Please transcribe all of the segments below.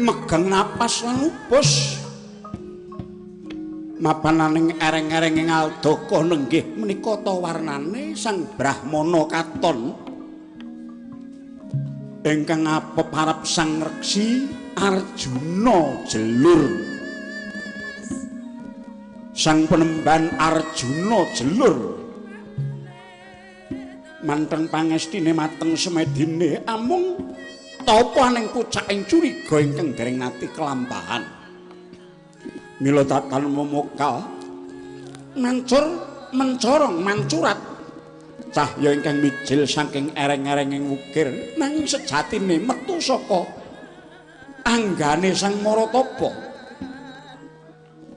Megang napas lan upus. Mapananing ereng-ereng ing aldaka nenggih menika ta warnane Sang Brahmana katon ingkang apeparep Sang Reksi Arjuna Jelur. Sang penemban Arjuna Jelur manteng pangestine mateng semedine amung tapa ning pucaking curiga ingkang dereng nate kelampahan. Mila tatan memokal mancur mencorong mancurat cahya ingkang mijil saking ereng-erenging wukir nanging sejatine metu saka anggane Sang Maratapa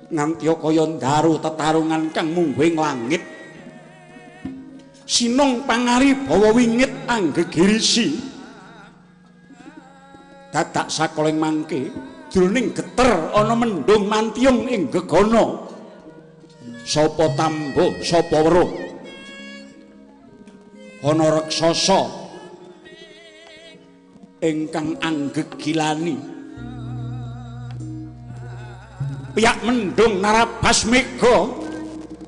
nganti kaya ndaru tetarungan kang mungguh ing langit. Sinung pangari bawa wingit anggegirisi dadak sakoling mangke jroning geter ana mendung mantiyung ing gegana. Sapa tambuh sapa weruh ana raksasa ingkang anggegilani. Piyak mendung narabas mega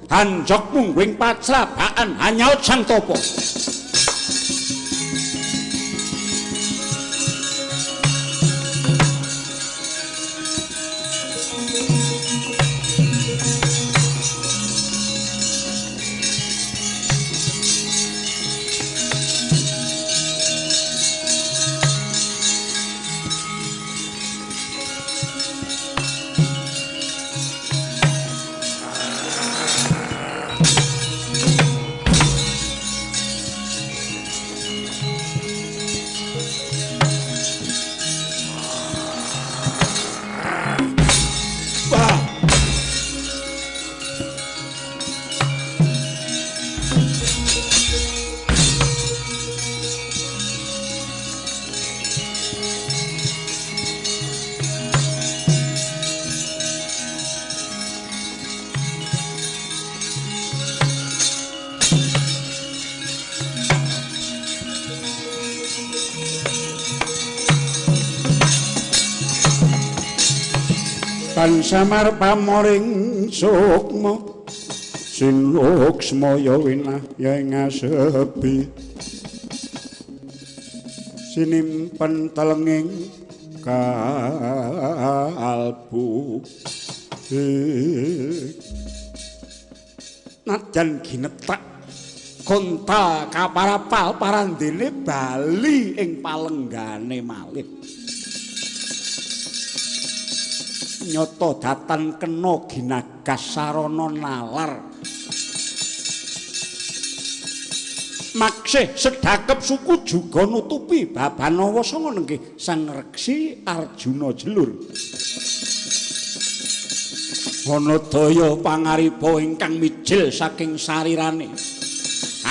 hanjok mungguing pacrabaan hanyaut Sang Tapa. Samar pamoring sukma sinuksmaya winahya ing asepi sinimpen telenging kalbu. Najan ginetak kontal kaparapal parandene bali ing palenggane malih. Nyata datan kena ginagas sarana nalar. Maksih sedhakep suku juga nutupi babanawa sanga nenggih Sang Reksi Arjuna Jelur. Ana daya pangaripa ingkang mijil saking sarirane.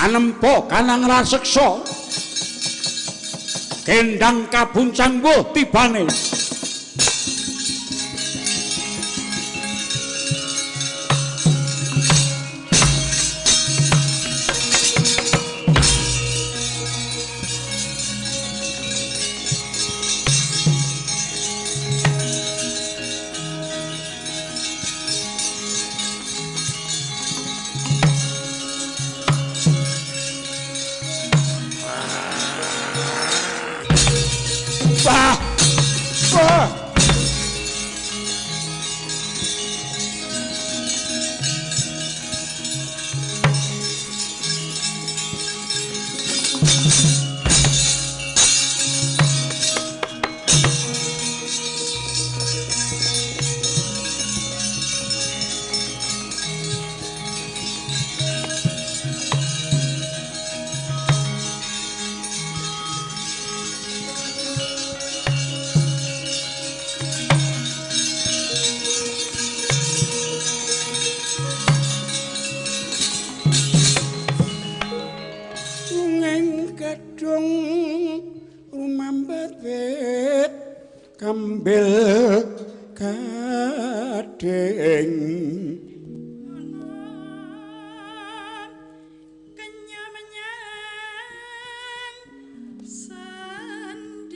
Anempa kanang raseksa. Kendang kabuncang wuh tibane. Kambil gading kenyamenyang sandang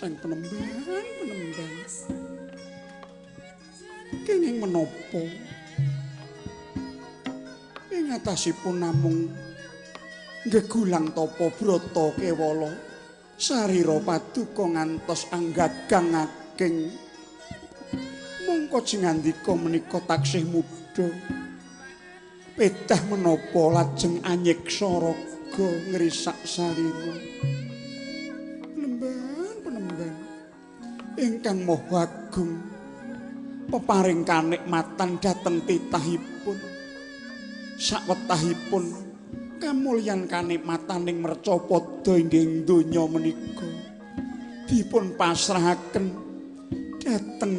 Sang Penemban, Penemban. Kenging menapa? Ing atasipun namung gegulang tapa brata kewala sarira paduka ngantos anggagang ageng. Mongko jengandika menika taksih muda. Pedah menapa lajeng anyiksa raga ngrisak sarira. Penemban, Penemban. Ingkang Maha Agung peparing kanikmatan dhateng titahipun. Sakwetahipun kamulyan kanikmataning mercapada ing donya menika dipun pasrahaken dhateng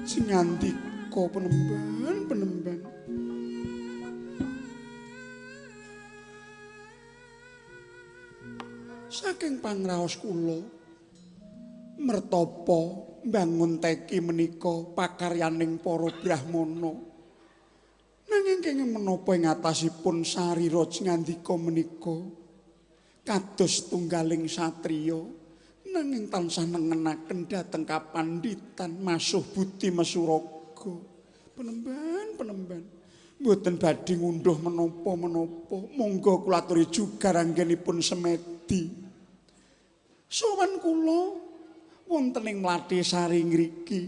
singandika Penemban, Penemban. Saking pangraos kula mertapa mbangun teki menika pakaryaning para brahmana. Nanging kenging menapa ing atasipun sarira ngandika menika kados tunggaling satriya nanging tansah nengenaken dhateng kapandhitan masuh budi mesuraga. Penemban, Penemban, mboten badhe ngunduh menapa-menapa. Monggo kula aturi jugar anggenipun semedi. Sowan kula wonten ing Mlati Sari ngriki.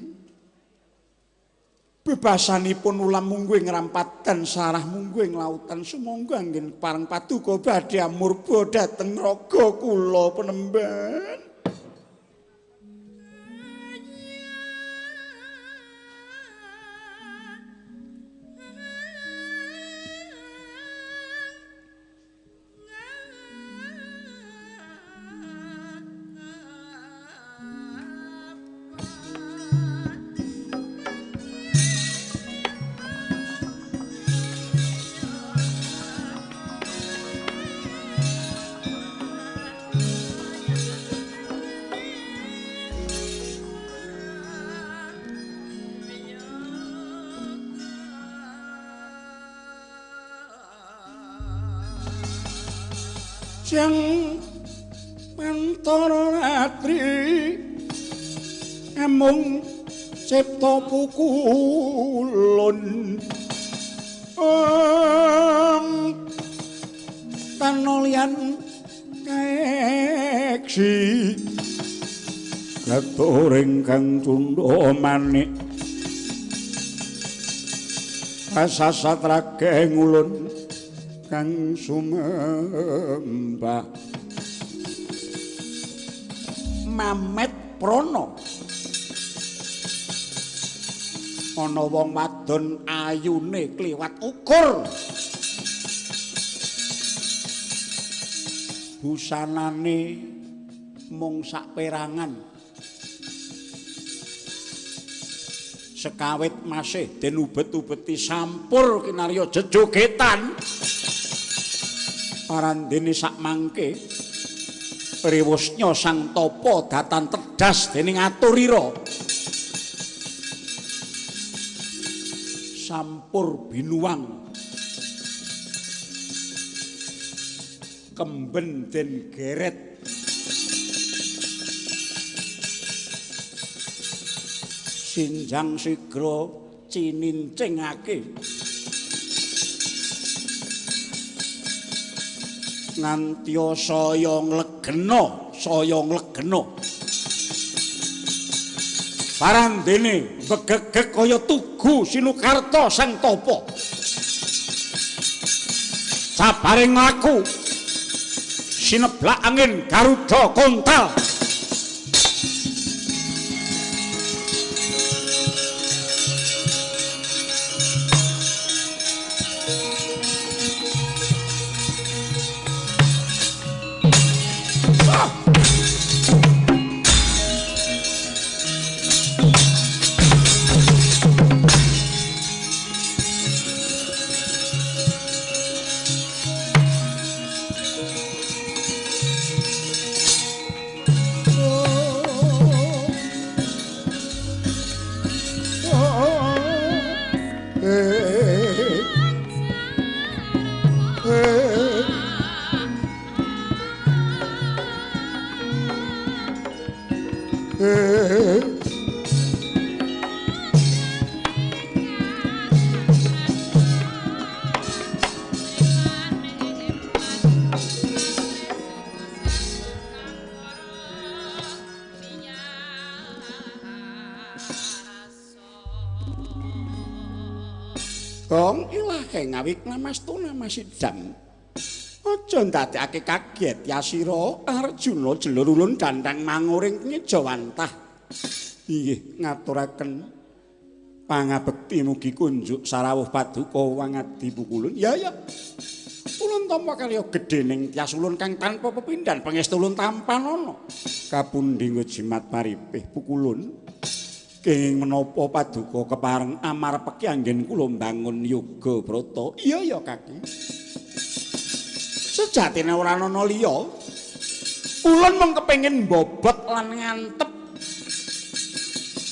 Bebasanipun ulam mungguh ing rampadan sarah mungguh ing lautan. Sumangga anggen pareng paduka badhe amurba dhateng raga kula Penemban. Jeng Pantara Ratri amung cipta pukulun tanolyan kaeksi katuring kang tundha manik kasasat rageng ulun kang sumembah Mamet Prana. Ana wong wadon ayune kliwat ukur, busanane mung saperangan, sekawit masih den ubet-ubeti sampur kinarya jejogetan. Parandene sakmangke rewusnya sang tapa datan tedas dening aturira. Sampur binuang kemben den geret, sinjang sigra cinincingake nganti saya nglegena, saya nglegena. Parandene begegeg kaya tugu sinukarta sang tapa. Sabaring mlaku sineblak angin Garuda kontal. Gong ilahe ngawik namastu namasidam. Aja ndadekake kaget ya sira Arjuna jelur ulun dandang manguring ngejawantah. Inggih ngaturaken pangabekti mugi kunjuk sarawuh paduka wangadi pukulun. Ya ya. Ulun tampa karya gedhe ning tyas ulun kang tanpa pepindhan pangestu ulun tampanana. Kapundi jimat paripih pukulun. Kenging menapa paduka kepareng amarpeki anggen kula mbangun yoga brata. Iya ya kaki. Sejatine ora ana liya. Ulun mung kepengin mbobot lan ngantep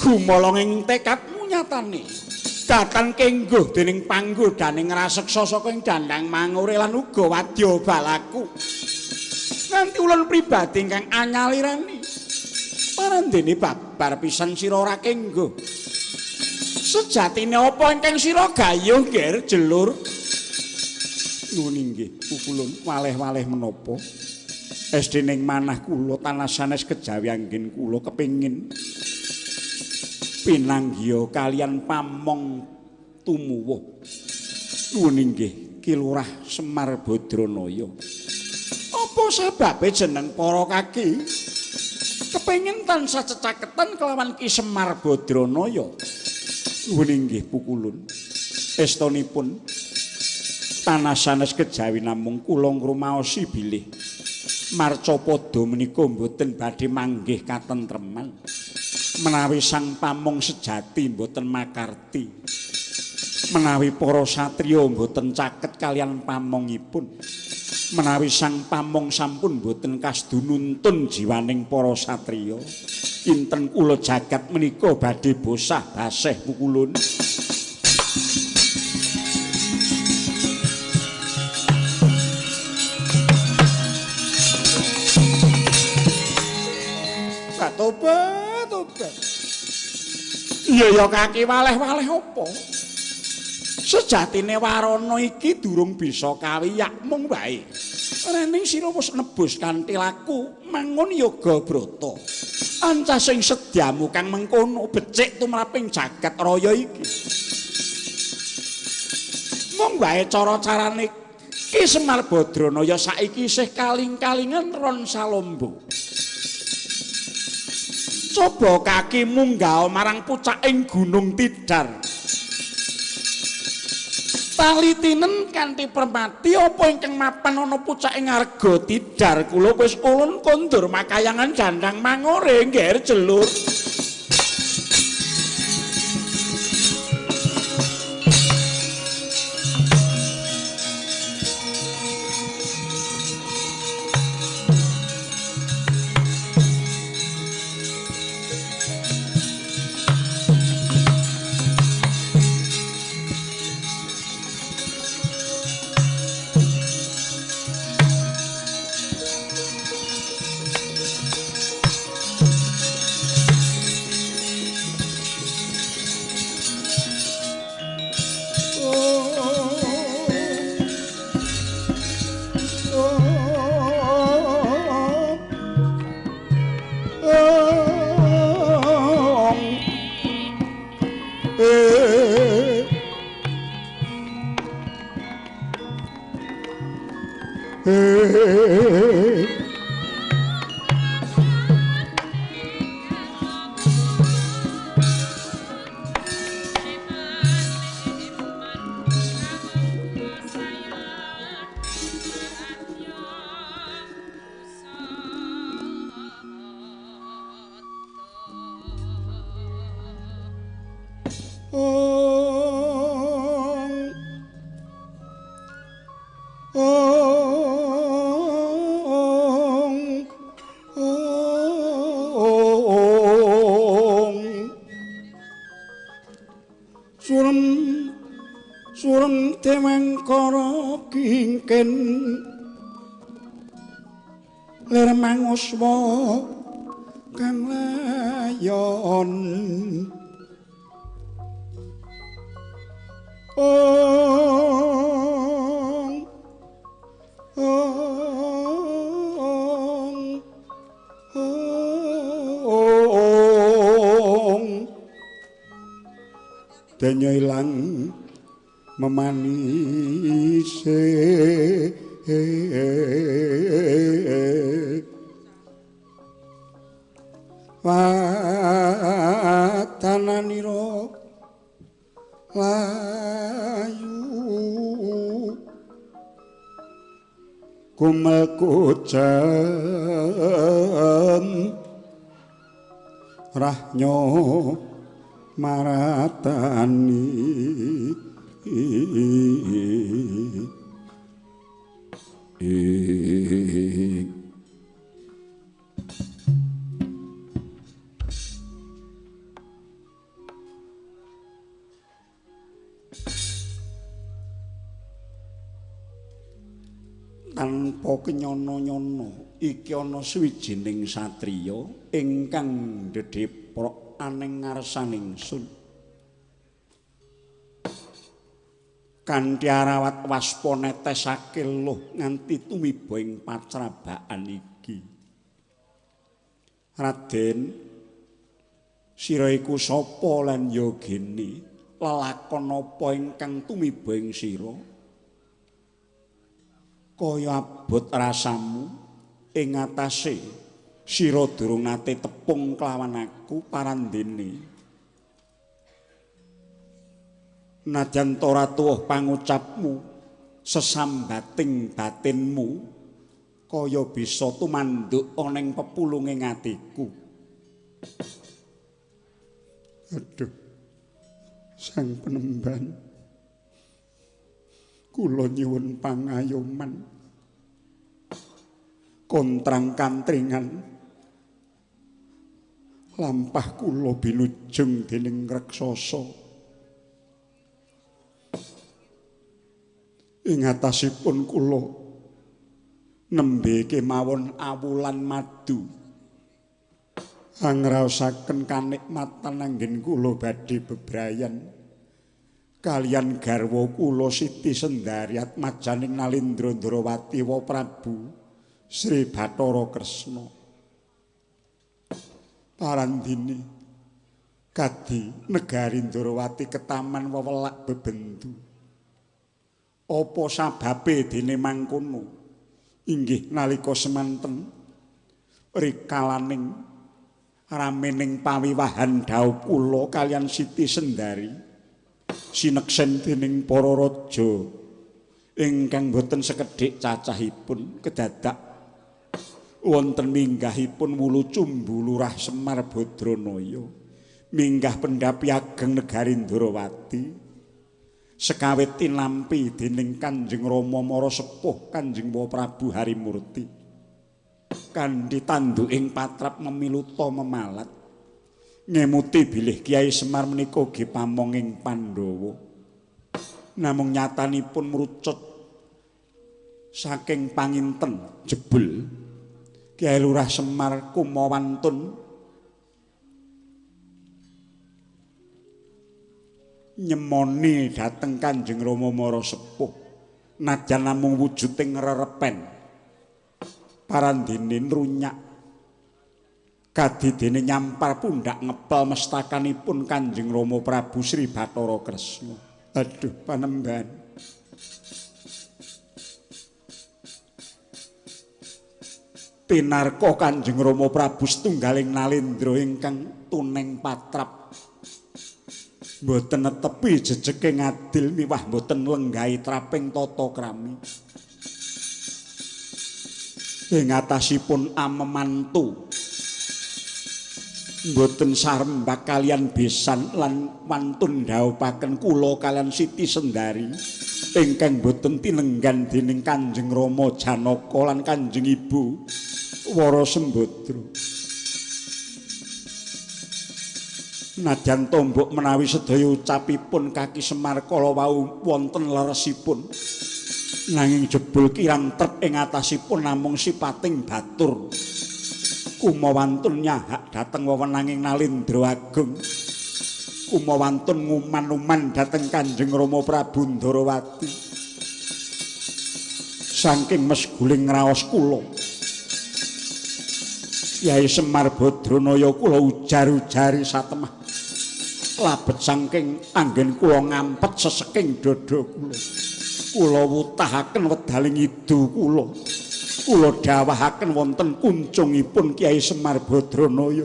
gumolong ing tekadmu nyatane. Datan kengguh dening panggodaning raseksa saka ing dandang mangure lan uga wadya balaku. Nganti ulun pribadi ingkang anyalirani. Parandene babar pisan sira ora kengguh. Sejatine apa ingkang sira gayuh ngger jelur? Nuwun inggih pukulun waleh-waleh menapa? Esdening manah kula tanah sanes kejawi anggen kula kepengin pinanggiya kalian pamong tumuwuh. Nuwun inggih Ki Lurah Semar Badranaya. Apa sababe jeneng para kaki kepengin tansah cecaketan kelawan Ki Semar Badranaya? Nuwun inggih pukulun. Estonipun tanah sanes kejawi namung kula ngrumaosi bilih marcapada menika mboten badhe manggih katentreman menawi sang pamong sejati mboten makarti, menawi para satriya mboten caket kalian pamongipun, menawi sang pamong sampun mboten kasdu nuntun jiwaning para satriya, kinten kula jagat menika badhe bosah baseh pukulun. Tobat, tobat. Iya ya kaki waleh-waleh apa? Sejatine warana iki durung bisa kawiyak mung wae. Rening sira wis nebus kanthi laku mangun yoga brata. Ancas sing sedyamu kang mengkono becik tumraping jagat raya iki. Mung wae cara-carane Ki Semar Badranaya saiki isih kaling-kalingan ron salombo. Coba kaki munggah marang pucaking Gunung Tidar. Talitinen kanthi permati apa ingkang mapan ana pucaking Arga Tidar. Kula wis ulun kondur makayangan jandang mangore ngger jelur. Surem dewangkara kingken lir manguswa kang layon. Ong ong ong denya ilang memanise watananira layu kumel kucem rahnyo maratani. Tanpa kenyono-nyono iki ana suwijining satriya ingkang ndedheprok aneng ngarsaning sun. Kanthi arawat waspa netesake luh nganti tumiba ing pacrabakan iki. Raden, sira iku sapa lan ya gene? Lelakon apa ingkang tumiba ing sira? Kaya abot rasamu ing atase sira durung nate tepung kelawan aku parandene. Najan ora tuwuh pangucapmu sesambating batinmu kaya bisa tumanduk ana ing pepulunge atiku. Aduh, sang penemban, kula nyuwun pangayoman kontrang kantringan lampah kula binujung dening raksasa. Ing atasipun kula nembe kemawon awulan madu angraosaken kanikmatan anggen kula badhe bebrayan kalian garwa kula Siti Sendari atmajaning Nalindra Ndrawati wa Prabu Sri Bathara Kresna. Parandene kadi negari Ndrawati ketaman wewelak bebendu. Apa sababe dene mangkono? Inggih nalika semanten rikalaning ramening pawiwahan dhaup kula kalian Siti Sendari sineksen dening para raja ingkang boten sekedhik cacahipun kedadak wonten minggahipun wulu cumbu Lurah Semar Badranaya minggah pendhapi ageng negari Ndrawati sekawit tinampi dening Kanjeng Rama Mara Sepuh Kanjeng Prabu Harimurti kanthi tanduking patrap memiluta memalat ngemuti bilih Kyai Semar menika ugi pamonging Pandhawa. Namung nyatanipun mrucut saking panginten jebul Kyai Lurah Semar kumawantun nyemoni dhateng Kanjeng Rama Mara Sepuh najan namung wujuding rerepen parandene nrunyak kadidene nyampar pundak ngepel mestakanipun Kanjeng Rama Prabu Sri Bathara Kresna. Aduh panemban, tinarka Kanjeng Rama Prabu setunggaling nalendra ingkang tuneng patrap mboten netepi jejeke ngadil miwah mboten lenggahi traping tata krami. Ing atasipun amemantu mboten sarembak kalian besan lan wantun dhaupaken kula kalian Siti Sendari ingkang boten tinenggan dening Kanjeng Rama Janaka lan Kanjeng Ibu Wara Sembadra. Najan tombok menawi sedaya ucapipun Kaki Semar kala wau wonten leresipun, nanging jebul kirang trep ing atasipun namung sipating batur. Kumawantun nyahak dhateng wewenanging Nalindra Agung. Kumawantun nguman-uman dhateng Kanjeng Rama Prabu Ndarawati. Saking mesguling raos kula, Kyai Semar Badranaya kula ujar-ujari satemah. Labet saking anggen kula ngampet seseking dada kula. Kula wutahaken wedaling idu kula. Kula dhawahaken wonten kuncungipun Kyai Semar Badranaya.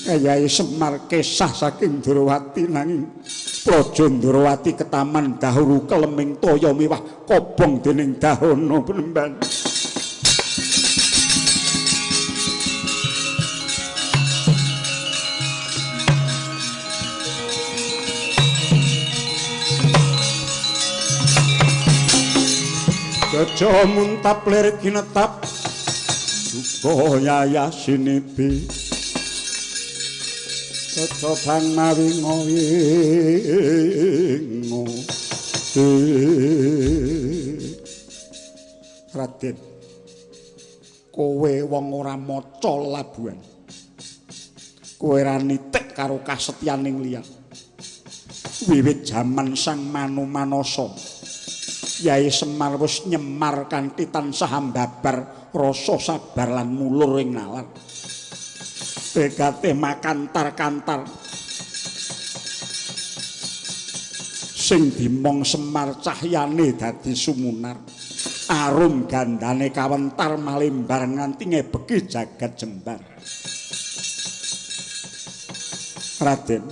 Kyai Semar kesah saking Ndrawati nanging Praja Ndrawati ketaman dahuru keleming toya miwah kobong dening dahana penemban. Jaja muntap lir kinetap duka yayah sinibi. Jaja bang mawi ngowi. Raden, kowe wong ora maca labuhan. Kowe ora nitik karo kasetyaning liyan. Wiwit jaman Sang Manu Manasa, Kyai Semar wis nyemar kanthi tansah ambabar rasa sabar lan mulur ing nalar. Tekate makantar-kantar sing dimong Semar cahyane dadi sumunar. Arum gandane kawentar malembar nganti ngebeki jagat jembar. Raden,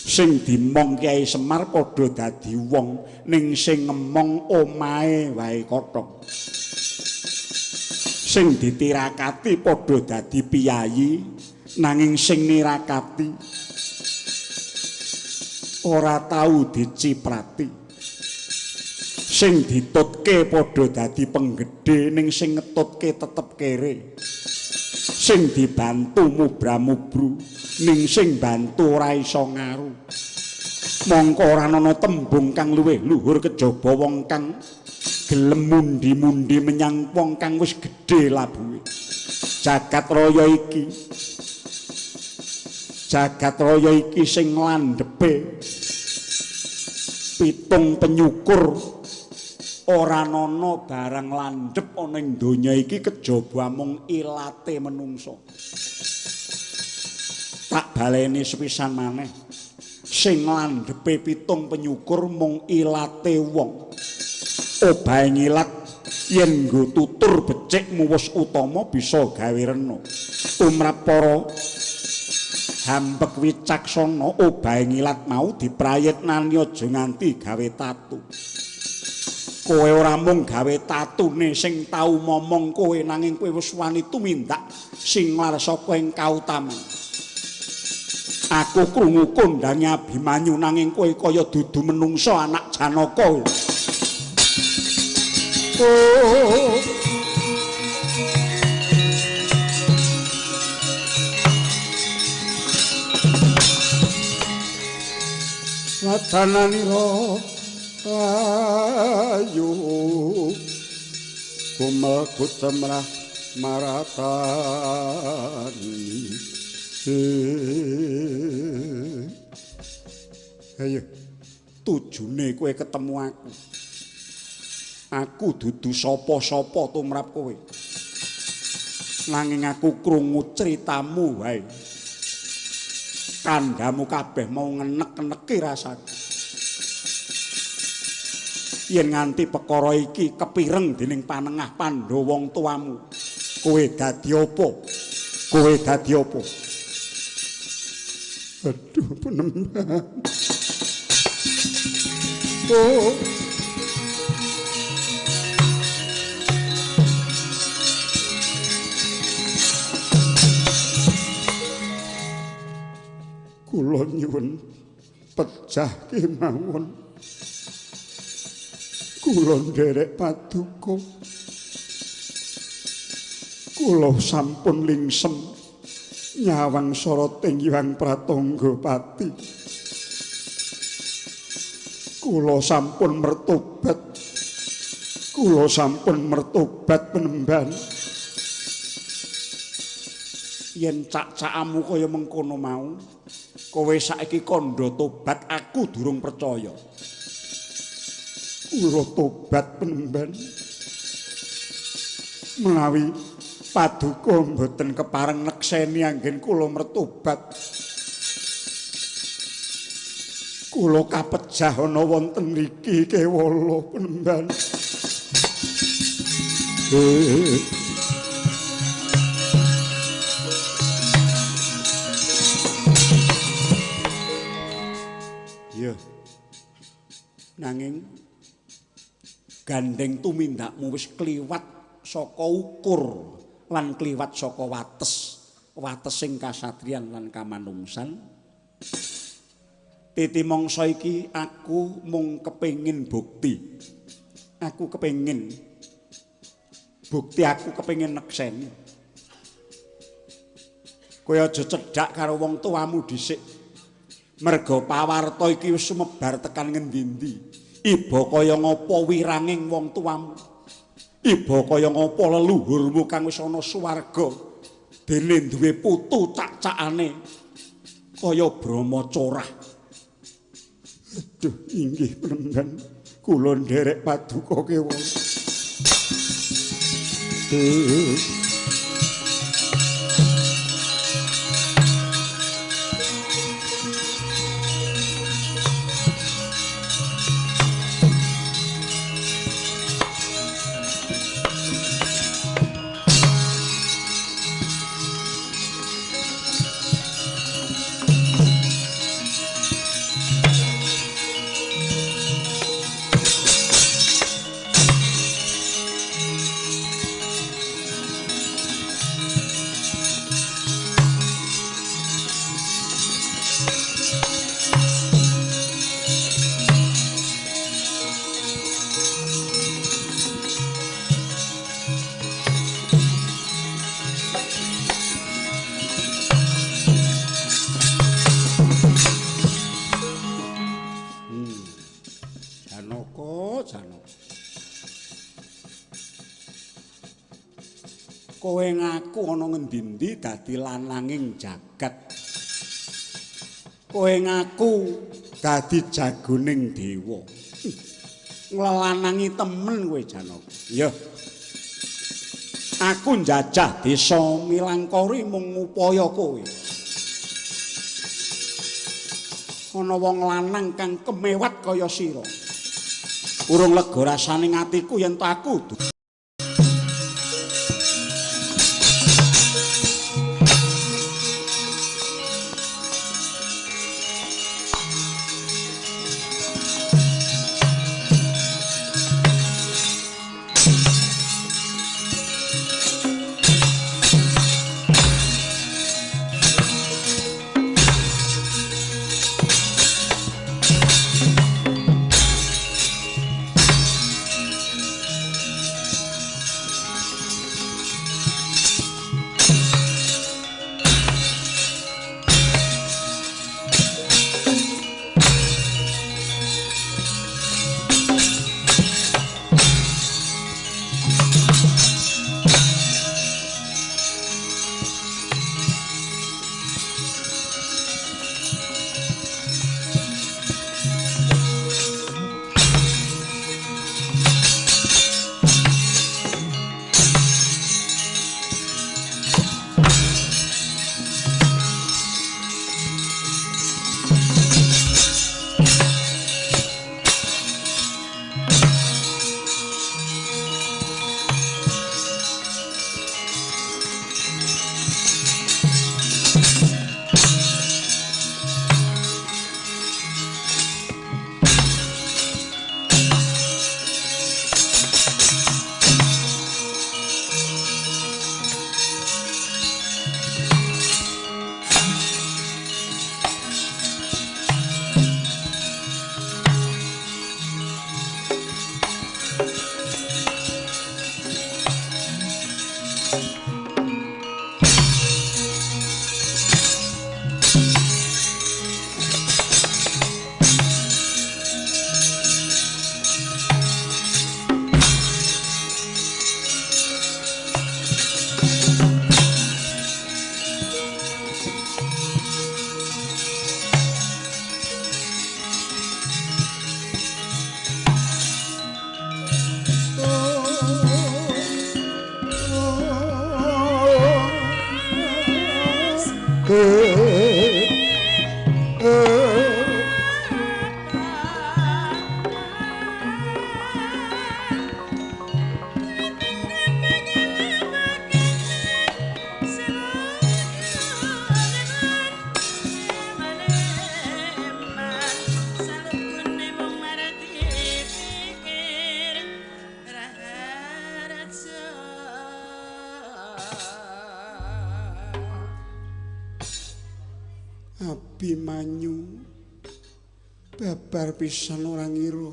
sing dimong Kyai Semar padha dadi wong, ning sing ngemong omahe wae kothong. Sing ditirakati padha dadi piyayi, nanging sing nirakati ora tau diciprati. Sing ditutke padha dadi penggedhe, ning sing ngetutke tetep kere. Sing dibantu mubra-mubru, ning sing bantu ora iso ngaru. Mongko ora ana tembung kang luwih luhur kejaba wong kang gelem mundi-mundi menyang wong kang wis gedhe labuhe. Jagat raya iki, jagat raya iki sing landhepe pitung penyukur, ora ana barang landhep ana ing donya iki kejaba amung ilate menungsa. Tak baleni sepisan maneh, sing landhepe pitung penyukur mung ilate wong. Obahe ngilat yen nggo tutur becik muwus utama bisa gawe rena. Tumrap para hambek wicaksana, obahe ngilat mau diprayitnani aja nganti gawe tatu. Kowe ora mung gawe tatune sing tau momong kowe, nanging kowe wis wani tumindak sing saka ing kautaman. Aku krungu kondhange Abimanyu, nanging kowe kaya dudu menungsa anak Janaka. Oh. Watananira ayu kumel kucemrah maratani. Ayo, tujune kowe ketemu aku. Aku dudu sapa-sapa tumrap kowe. Nanging aku krungu critamu wae. Kandhamu kabeh mau ngenek-eneki rasaku. Yen nganti perkara iki kepireng dening panengah Pandhawa wong tuamu, kowe dadi apa? Kowe dadi apa? Aduh, penemban. Oh. Kula nyuwun pejah kemawon. Kula nderek paduka. Kula sampun lingsem nyawang soroting Hyang Pratangga Pati. Kula sampun mertobat. Kula sampun mertobat penemban. Yen cak-cakamu kaya mengkono mau, kowe saiki kandha tobat, aku durung percaya. Kula tobat penemban. Menawi paduka mboten kepareng nekseni anggen kula mertobat. Kula kapejah ana wonten mriki kewala penemban. Iya. Nanging gandeng tumindakmu wis kliwat saka ukur lan kliwat saka wates, watesing kasatriyan lan kamanungsan. Titi mangsa iki aku mung kepengin bukti. Aku kepengin bukti, aku kepengin nekseni. Kowe aja cedhak karo wong tuamu dhisik. Merga pawarta iki wis sumebar tekan ngendi-endi. Iba kaya ngapa wiranging wong tuamu. Iba kaya ngapa leluhurmu kang wis ana swarga. Dene duwe putu cak-cakane kaya Brahma corah. Aduh, inggih penemban, kula nderek paduka kewala. Kowe ngaku ana ngendi-endi dadi lananging jagat. Kowe ngaku dadi jagoning dewa. Nglelanangi temen kowe Janaka. Iya. Aku njajah desa Milangkori mung ngupaya kowe. Ana wong lanang kang kemewat kaya sira. Urung lega rasane atiku yen to aku Abimanyu babar pisan ora ngira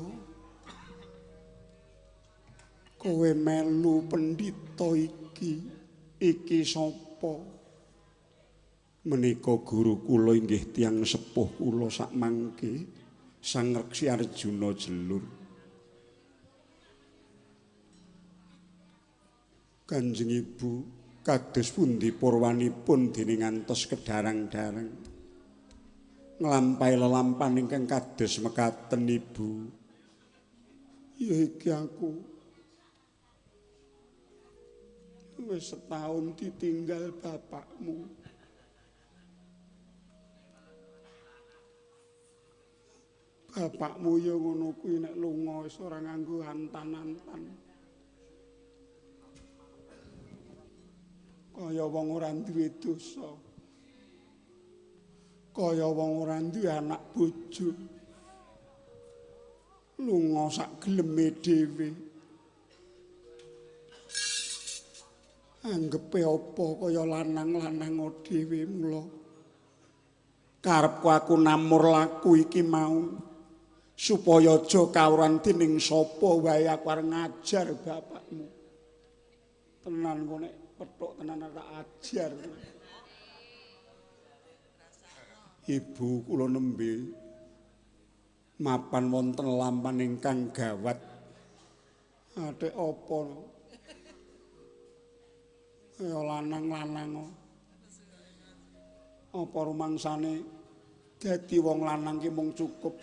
kowe melu pendhita iki. Iki sapa? Menika guru kula inggih tiyang sepuh kula sakmangke Sang Reksi Arjuna Jelur. Kanjeng Ibu kados pundi purwanipun dene ngantos kedarang-darang nglampahi lelampan ingkang kados mekaten Ibu? Ya iki aku wis setahun ditinggal bapakmu. Bapakmu ya ngono kuwi nek lunga wis ora nganggo antan-antan. Kaya wong ora duwe dosa. Kaya wong ora duwe anak bojo. Lunga sak geleme dhewe. Anggepe apa kaya lanang-lanang dhewe mula. Karepku aku namur laku iki mau supaya aja kawruhan dening sapa wae aku arep ngajar bapakmu. Tenan kok nek pethuk tenan tak ajar. Ibu kula nembe mapan wonten lampan ingkang gawat. Athik apa? Kaya lanang-lanang. Apa rumangsane dadi wong lanang ki mung cukup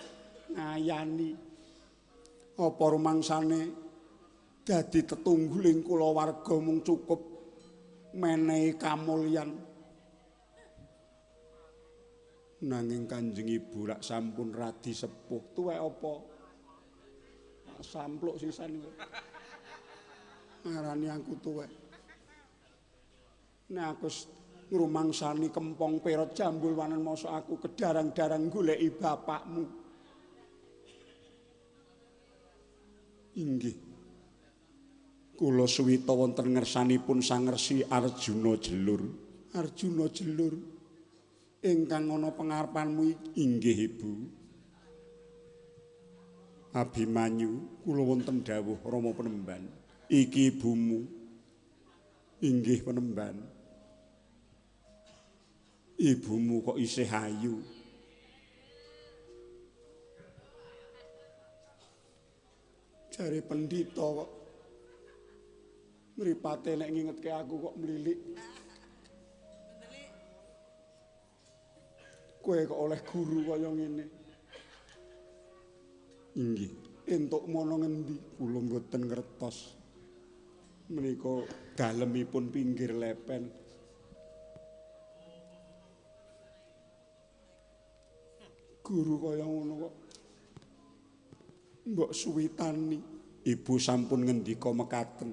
ngayani? Apa rumangsane dadi tetungguling kulawarga mung cukup menehi kamulyan? Nanging Kanjeng Ibu lak sampun radi sepuh. Tuwek apa? Sampluk sisan kowe. Ngarani aku tuwek. Nek aku ngrumangsani kempong perot jambul wanen mosok aku kedarang-darang goleki bapakmu. Inggih. Kula suwita wonten ngersanipun Sang Resi Arjuna Jelur. Arjuna Jelur ingkang ana pengarepanmu inggih Ibu. Abimanyu kula wonten dawuh Rama Penemban. Iki ibumu. Inggih Penemban. Ibumu kok isih ayu. Jare pendhita kok mripate nek ngingetke aku kok mlilik. Kowe kok oleh guru kaya ngene. Inggih. Entuk mono ngendi? Kula mboten ngertos. Menika dalemipun pinggir lepen. Guru kaya ngono kok mbok suwitani. Ibu sampun ngendika mekaten.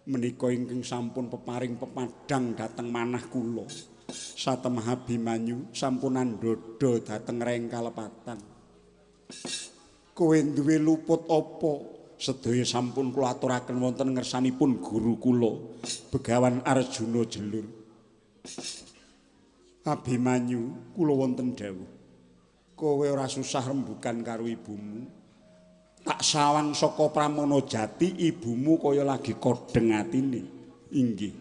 Menika ingkang sampun peparing pepadang dhateng manah kula. Satemah Abimanyu sampun andhodha dhateng reng kalepatan. Kowe duwe luput apa? Sedaya sampun kula aturaken wonten ngersanipun guru kula, Begawan Arjuna Jelur. Abimanyu, kula wonten dawuh. Kowe ora susah rembugan karo ibumu. Tak sawang saka Pramana Jati ibumu kaya lagi kodheng atine. Inggih.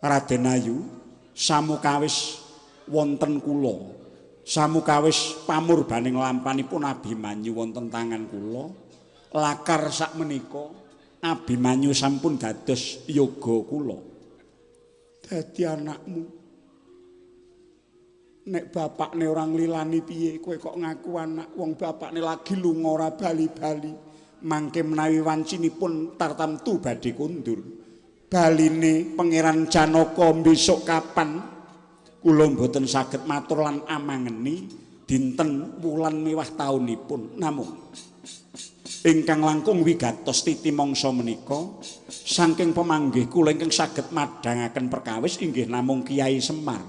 Raden Ayu, samukawis wonten kula. Samukawis pamurbaning lampanipun Abimanyu wonten tangan kula. Lakar sakmenika Abimanyu sampun dados yoga kula. Dadi anakmu. Nek bapakne ora nglilani piye kowe kok ngaku anak wong bapakne lagi lunga ora bali-bali. Mangke menawi wancinipun tartamtu badhe kundur. Baline Pangeran Janaka besok kapan? Kula mboten saged matur lan amangeni dinten wulan miwah taunipun. Namung ingkang langkung wigatos titi mangsa menika saking pemanggih kula ingkang saged madhangaken perkawis inggih namung Kiai Semar.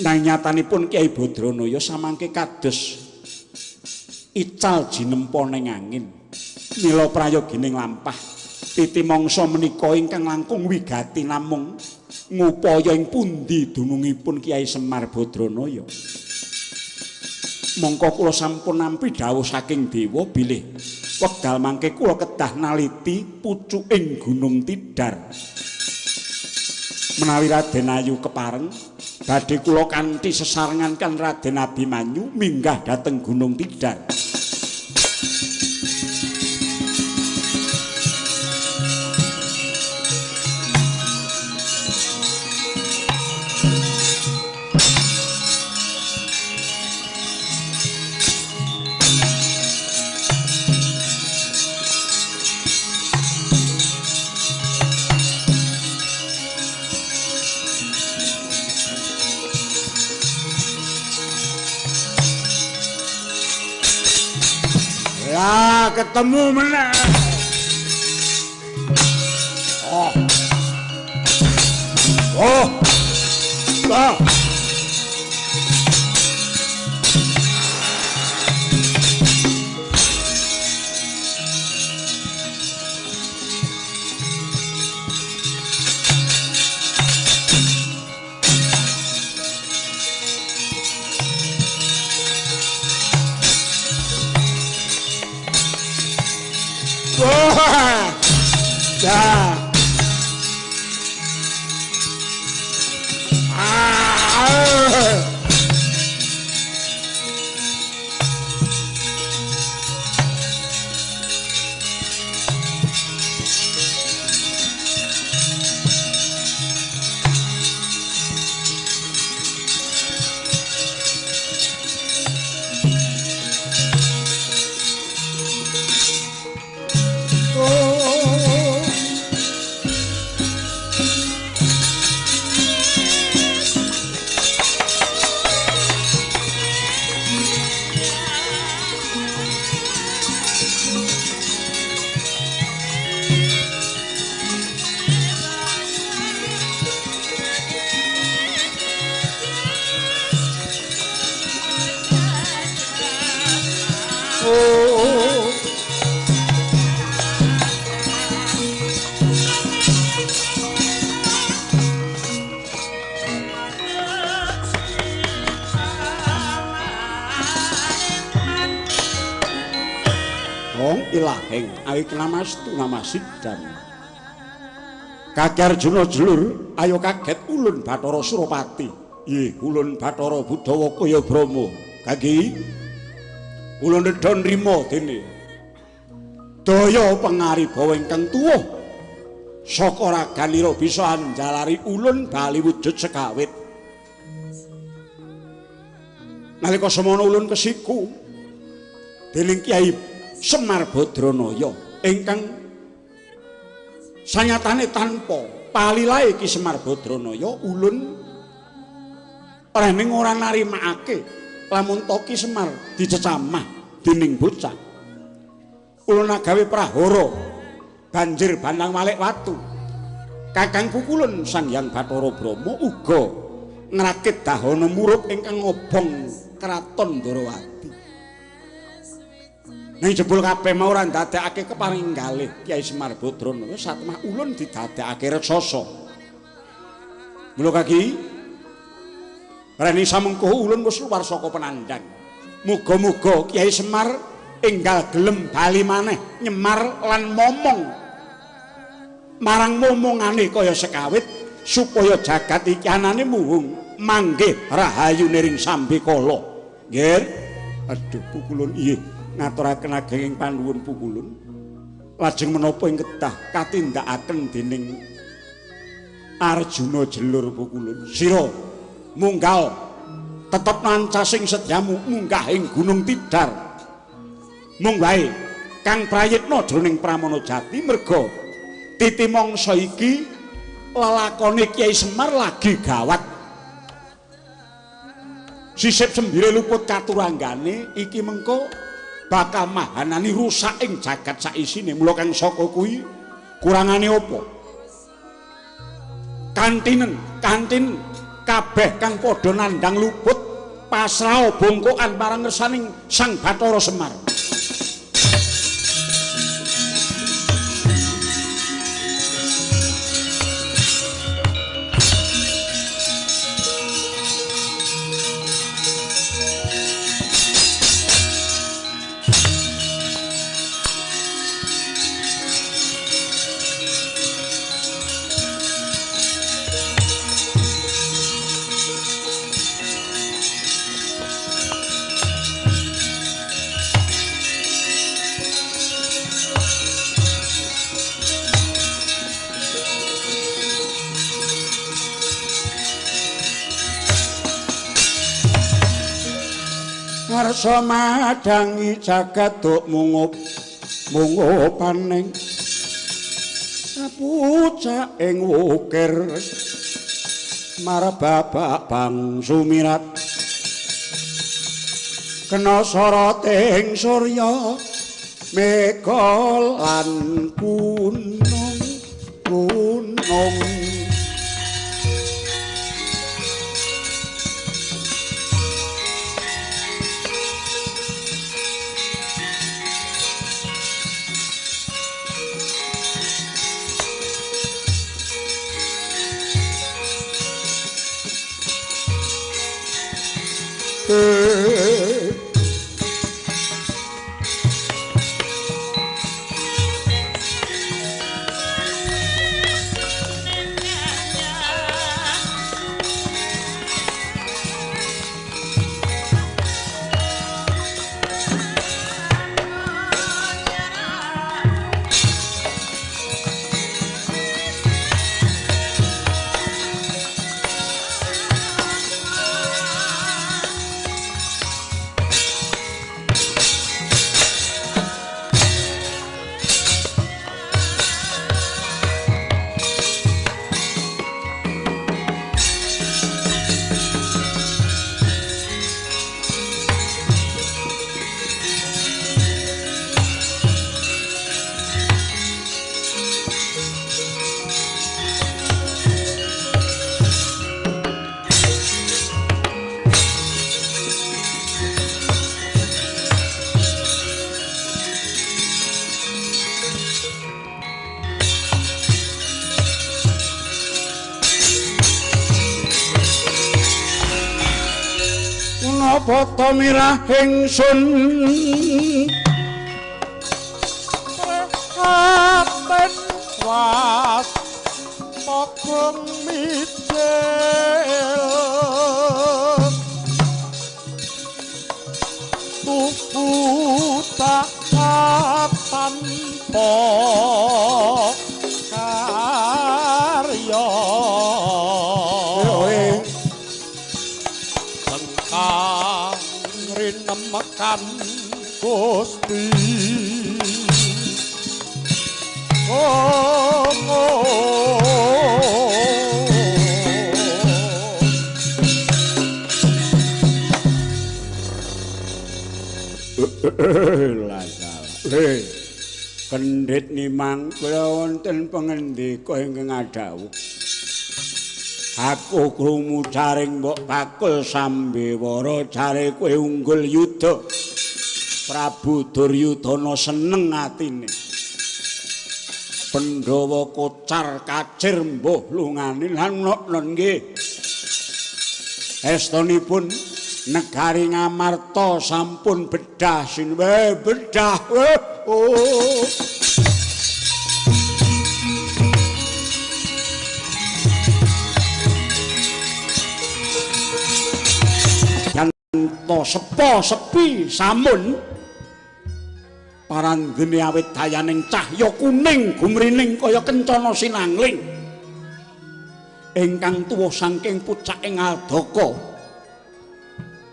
Nanging nyatanipun Kiai Badranaya samangke kados ical jinempa ning angin. Mila prayogining lampah titi mangsa menika ingkang langkung wigati namung ngupaya ing pundi dunungipun Kiai Semar Badranaya. Mongko kula sampun nampi dawuh saking dewa bilih wekdal mangke kula kedah naliti pucuking Gunung Tidar. Menawi Raden Ayu kepareng badhe kula kanthi sesarengan kan Raden Abimanyu minggah dhateng Gunung Tidar. Ketemu meneh. Oh. Oh. Ah. Ilaheng awit namastu namasidam. Kaki Arjuna jelur, ayo kaget ulun Bathara Surapati. Ih, ulun Bathara Budawa kaya Brahma. Kaki ulun nedha nrima dene daya pangaribawa ingkang tuwuh saka raganira bisa anjalari ulun bali wujud sekawit. Nalika semono ulun kesiku dening Kyai Semar Badranaya ingkang sanyatane tanpa palilahe Ki Semar Badranaya ulun rening ora narimakake lamun to Ki Semar dicecamah dening bocah. Ulun agawe prahara banjir bandang walik watu. Kakang pukulun Sang Hyang Bathara Brahma uga ngrakit dahana murup ingkang ngobong kraton Ndorowati. Ning jebul kabeh mau ora ndadekake keparinggalih Kyai Semar Badranaya satemah ulun didadekake raksasa. Mula kaki reni samengko ulun wis luwar saka penandang. Muga-muga Kyai Semar enggal gelem bali maneh nyemar lan momong marang momongane kaya sekawit supaya jagat iki anane muhung manggih rahayu niring sambekala. Nggih. Aduh pukulun iye ngaturaken agenging panuwun pukulun. Lajeng menapa ing kedah katindakaken dening Arjuna jelur pukulun. Sira munggal tetep nancasing setyamu munggah ing Gunung Tidar. Mung wae kang prayitna jroning Pramana Jati merga titi mangsa iki Lelakone Kyai Semar lagi gawat. Sisip sembire luput katuranggane iki mengko bakal mahanani rusak ing jagat saisine. Mula kang saka kuwi kurangane apa? Kantinen, kantin kabeh kang padha nandhang luput pasrah bongkokan marang ngersaning Sang Bathara Semar. Ngarsa madhangi jagat duk mungup mungupaning pucak ing wukir marbabak bang sumirat kena soroting surya mega lan gunung gunung. Napa mirah ingsun prihatin was pokong mijil tuku tak tanpa karya rinemekan Gusti. Oh, oh. Le kendhit nimang kula wonten pangendika ingkang adhawuh. Aku krungu caring mbok bakul sambewara jare kowe unggul yuda. Prabu Duryudana seneng atine. Pandhawa kocar kacir mbuh lungane lan noknon nggih. Estonipun negari Ngamarta sampun bedah sinwe bedah. Oh. Sepo sepi samun parandene awit dayaning cahya kuning gumrining kaya kencana sinangling ingkang tuwa saking pucaking aldaka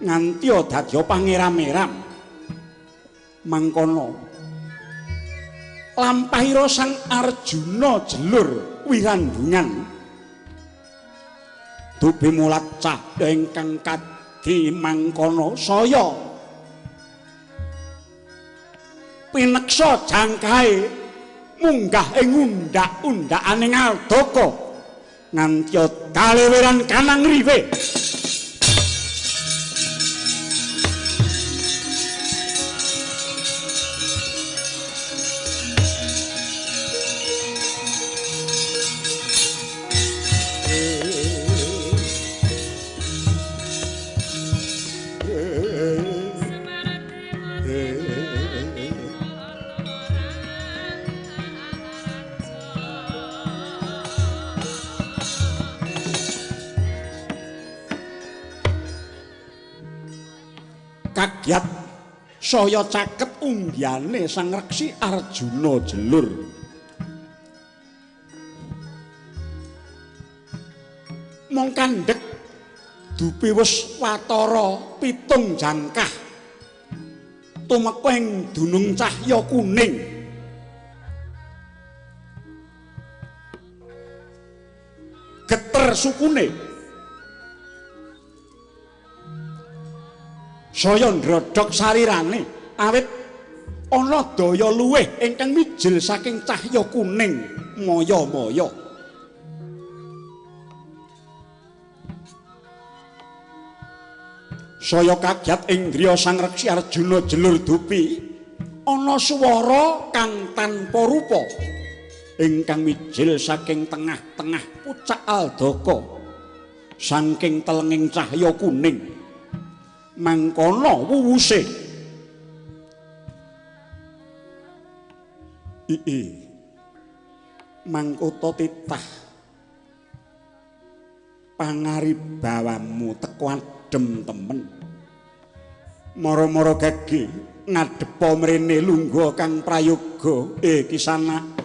nganti dadi pangeram-eram mangkono lampahira Sang Arjuna jelur wirandungan Dupi mulat cahya ingkang kadi mangkono saya pineksa jangkahe munggah ing undhak-undhakane Ngaldaka nganti kaleweran kanang riwe. Kagyat saya caket unggihane Sang Reksi Arjuna Jelur. Mung kandhek dupi wis watara 7 jangkah tumeka ing dunung cahya kuning. Geter sukune. Saya ndrodhok sarirane awit ana daya luwih ingkang mijil saking cahya kuning maya-maya. Saya kaget ing griya Sang Reksi Arjuna Jelur dupi ana swara kang tanpa rupa ingkang mijil saking tengah-tengah pucak Aldaka saking telenging cahya kuning. Mangkono wuwuse. Ii mangkota titah pangaribawamu teko adem temen. Mara-mara gage ngadhepa mrene lungguh kang prayoga Kisana.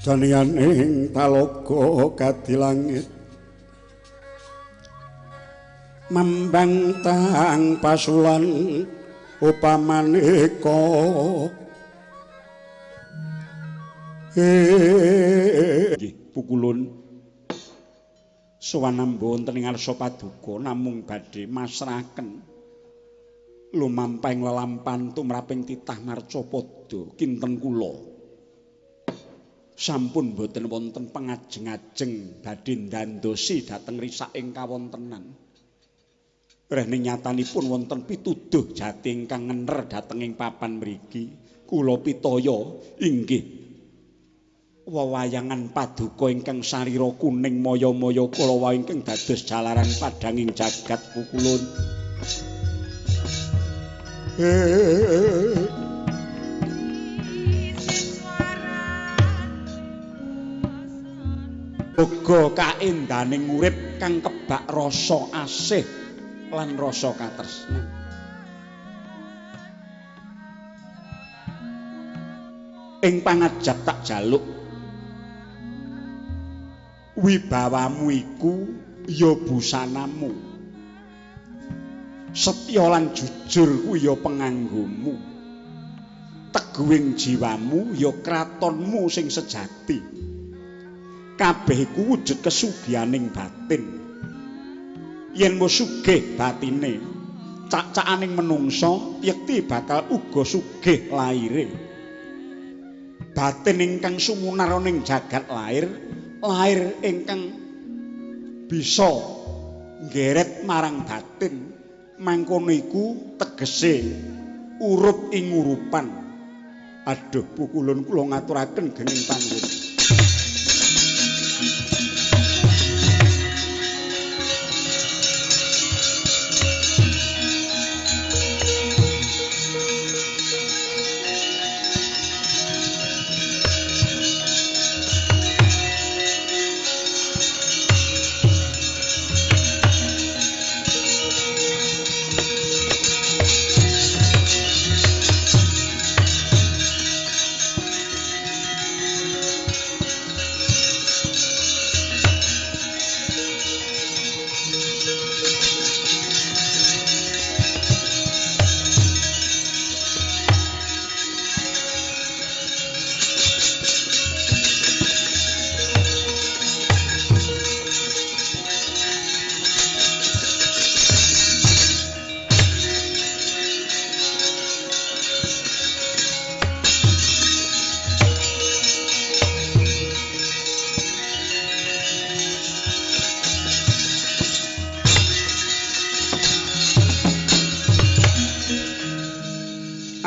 Janianing talaga kadilangit mambang tang pasulan upamaneka. Nggih pukulun sowan nambo wonten ing ngarsa paduka namung badhe masrahaken lumampahing lelampan tumraping titah marcapada kinten kula. Sampun boten wonten pengajeng-ajeng badhe ndandosi dhateng risaking kawontenan. Rehne nyatanipun wonten pituduh jati ingkang ngener dhateng ing papan mriki. Kula pitaya inggih wewayangan paduka ingkang sarira kuning maya-maya kala wau ingkang dados jalaran padhanging jagat pukulun. Uga kaendaning urip kang kebak rasa asih lan rasa katresnan. Ing pangajap tak jaluk wibawamu iku ya busanamu, setya lan jujur kuwi ya penganggomu, teguhing jiwamu ya kratonmu sing sejati. Kabeh iku wujud kesugihaning batin. Yen wis sugih batine, cak-cakaning menungsa yekti bakal uga sugih laire. Batin ingkang sumunar ning jagat lair, lair ingkang bisa nggeret marang batin, mangkono iku tegese urup ing urupan. Aduh pukulun kula ngaturaken genging panggon.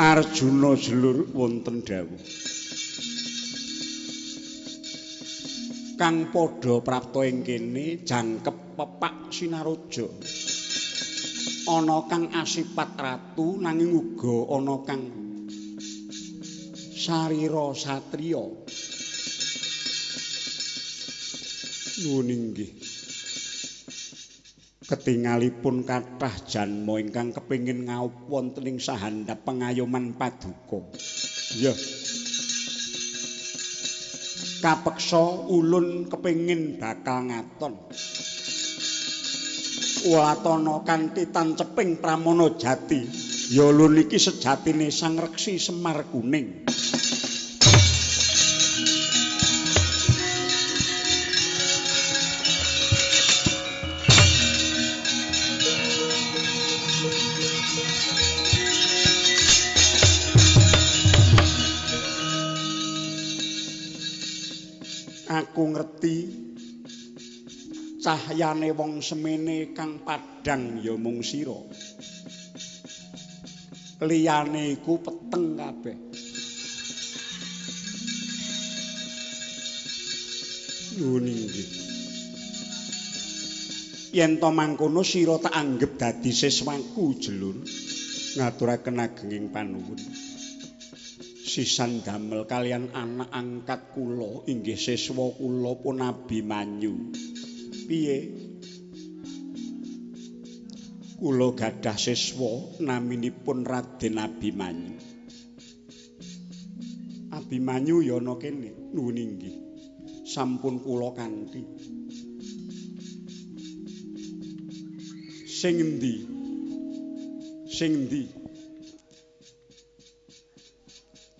Arjuna jelur wonten dawuh. Kang padha prapta ing kene jangkep pepak Sinaraja. Ana kang asipat ratu nanging uga ana kang sarira satriya. Nuwun inggih. Ketingalipun kathah janma ingkang kepengin ngaup wonten ing sahandap pengayoman paduka. Iya. Kapeksa ulun kepengin bakal ngaton. Ulatana kanthi tanceping pramana jati. Ya ulun iki sejatine Sang Reksi Semar Kuning. Aku ngerti cahyane wong semene kang padhang ya mung sira. Liyane iku peteng kabeh. Nuwun inggih. Yen to mangkono sira tak anggep dadi siswaku jelur. Ngaturaken agenging panuwun. Sisan damel kalian anak angkat kula inggih siswa kula pun Abimanyu. Piye? Kula gadah siswa naminipun Raden Abimanyu. Abimanyu ya ana kene, nuwun inggih. Sampun kula kanthi. Sing endi? Sing endi?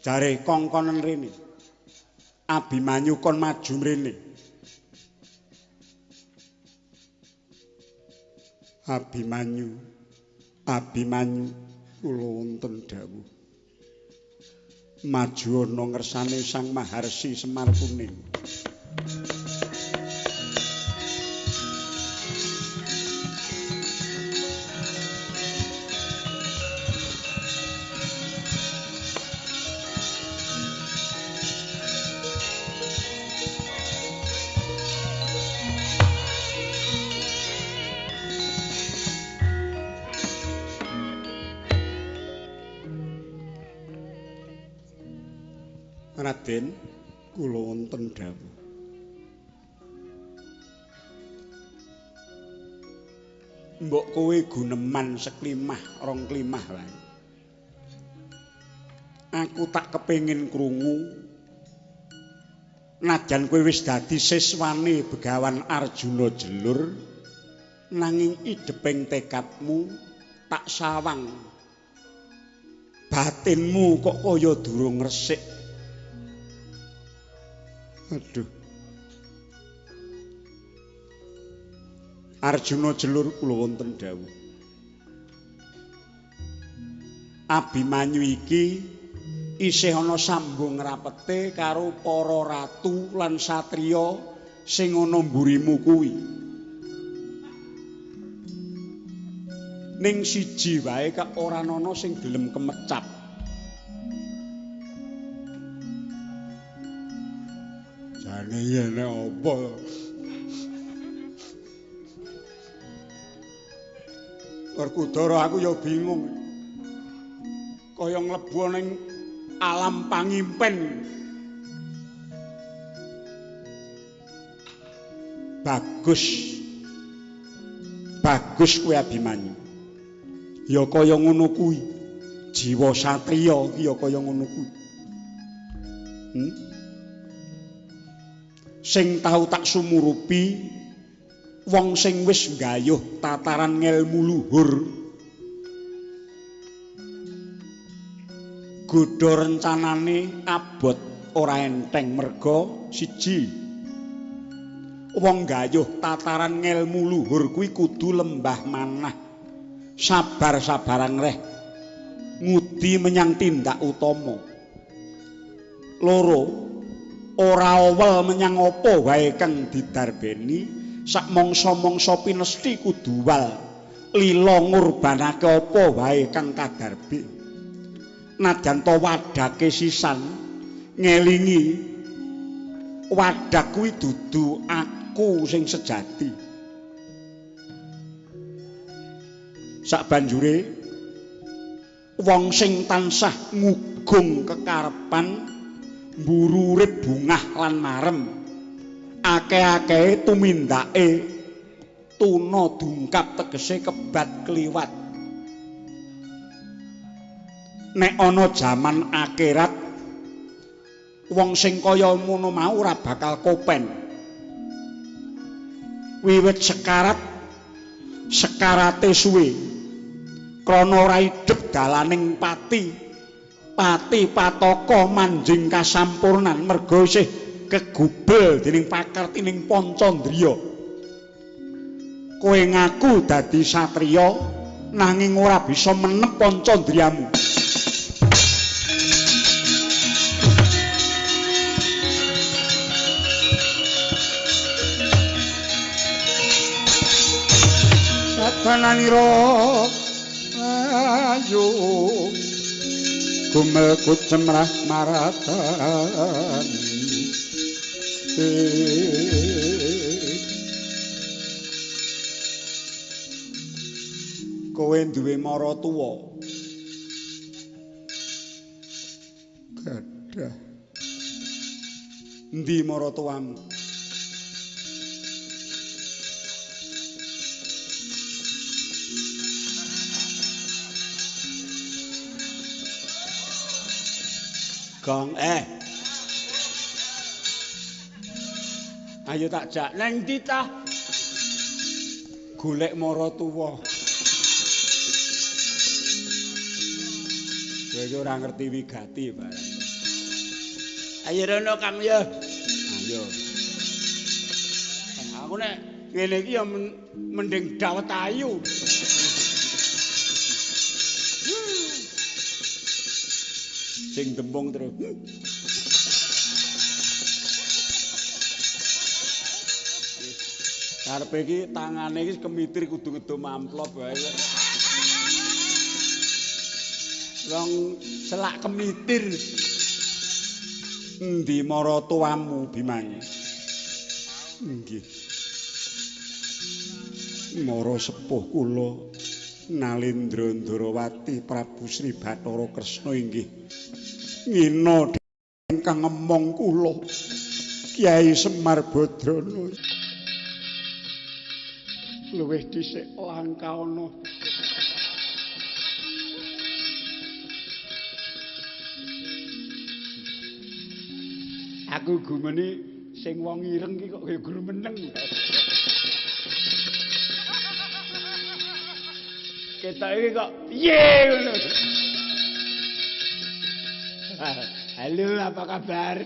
Jare kongkonen rene. Abimanyu kon maju mrene. Abimanyu, Abimanyu kula wonten dawuh. Maju ana ngersane Sang Maharsi Semar Kuning. Raden, kula wonten dawuh. Mbok kowe guneman seklimah rong klimah wae. Aku tak kepengin krungu najan kowe wis dadi siswane Begawan Arjuna Jelur, nanging ideping tekadmu tak sawang. Batinmu kok kaya durung resik. Aduh. Arjuna Jelur kula wonten dawuh. Abimanyu iki isih ana sambung rapete karo para ratu lan satriya sing ana mburimu kuwi. Ning siji wae kok ora ana sing gelem kemecap. Jane yen apa? Werkudara aku ya bingung. Kaya mlebu ning alam pangimpen. Bagus. Bagus kowe Abimanyu. Ya kaya ngono kuwi. Jiwa satriya ki ya kaya ngono kuwi. Sing tau tak sumurupi Wong sing wis nggayuh tataran ngelmu luhur, godha rencanane abot ora enteng merga siji, wong nggayuh tataran ngelmu luhur kuwi kudu lembah manah, sabar-sabaran reh ngudi menyang tindak utama. Loro, ora owel menyang apa wae kang didarbeni, sak mangsa-mangsa pinesti kudu wal lila ngurbanake apa wae kang kadarbe. Najan to wadake sisan ngelingi wadak kuwi dudu aku sing sejati. Sabanjure wong sing tansah ngugung kekarepan mburu urip bungah lan marem, akeh-akehe tumindake tuna dungkap tegese kebat kliwat. Nek ana jaman akhirat wong sing kaya ngono mau ora bakal kopen. Wiwit sekarat, sekarate suwe krana ora idep dalaning pati, pati pataka manjing kasampurnan merga isih kegubel dening pakartining pancandriya. Kowe ngaku dadi satriya nanging ora bisa menep pancandriyamu. Sabananira ayo gumel kucemrah maratan. Kowe duwe maratuwa? Gadah. Endi maratuwamu? Gong Ayo tak jak nang ndi ta? Golek maratuwa. Kowe iki ora ngerti wigati barang. Ayo rono Kang ya. Ayo. Aku nek ngene iki ya mending dawet ayu. Sing dembung terus. Karepe iki tangane iki kemitir kudu ngedum amplop wae. Wong selak kemitir. Endi maratuwamu Bimang? Nggih. Mara sepuh kula Nalendra Ndarawati Prabu Sri Bathara Kresna inggih ngina ingkang ngemong kula Kyai Semar Badrana. Luwih dhisik langka ana. Aku gumeni sing wong ireng iki kok kaya grumeneng. Ketok iki kok piye ngono. Halo, apa kabar?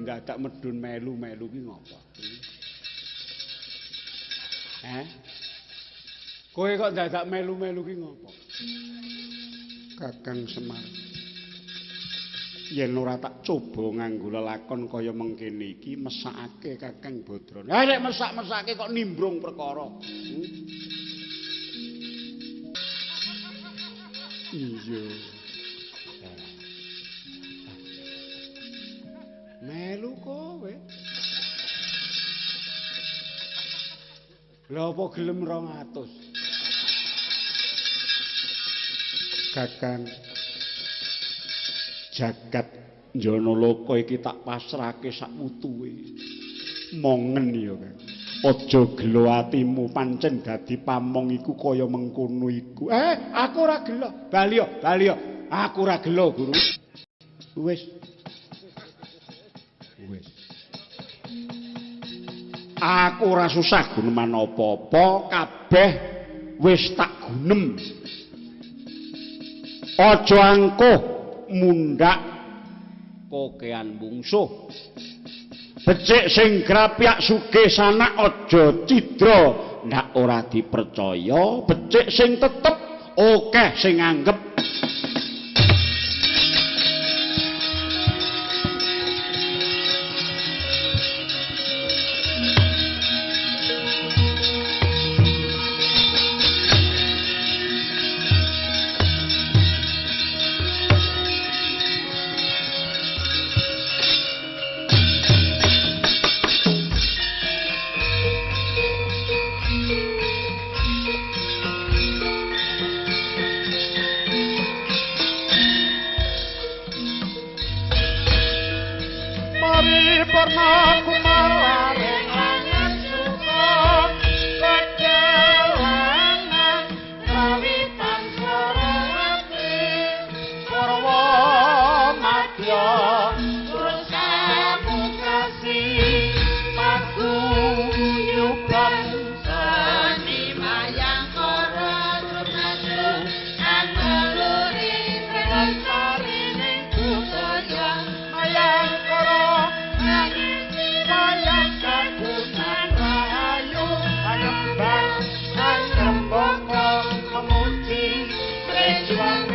Dadak medun melu-melu ki ngopo? Kowe kok dadak melu-melu ki ngopo? Kakang Semar, yen ora tak coba nganggo lelakon kaya mengkene iki mesakake Kakang Badrana. Ha nek mesak-mesake kok nimbrung perkara. Iya. Melu kowe. Lha apa gelem 200? Kakang jagat Janaloka iki tak pasrahke sak wutuhe. Mongen ya, Kang. Aja gelo atimu pancen dadi pamong iku kaya mengkono iku. Aku ora gelo. Bali yo, bali yo. Aku ora gelo, Guru. Wis. Wis. Aku ora susah guneman apa-apa, kabeh wis tak gunem. Aja angkuh mundhak kokean mungsuh. Becik sing grapyak sugih sanak aja cidra, ndak ora dipercaya. Becik sing tetep akeh sing anggep. Memuji, berjuang.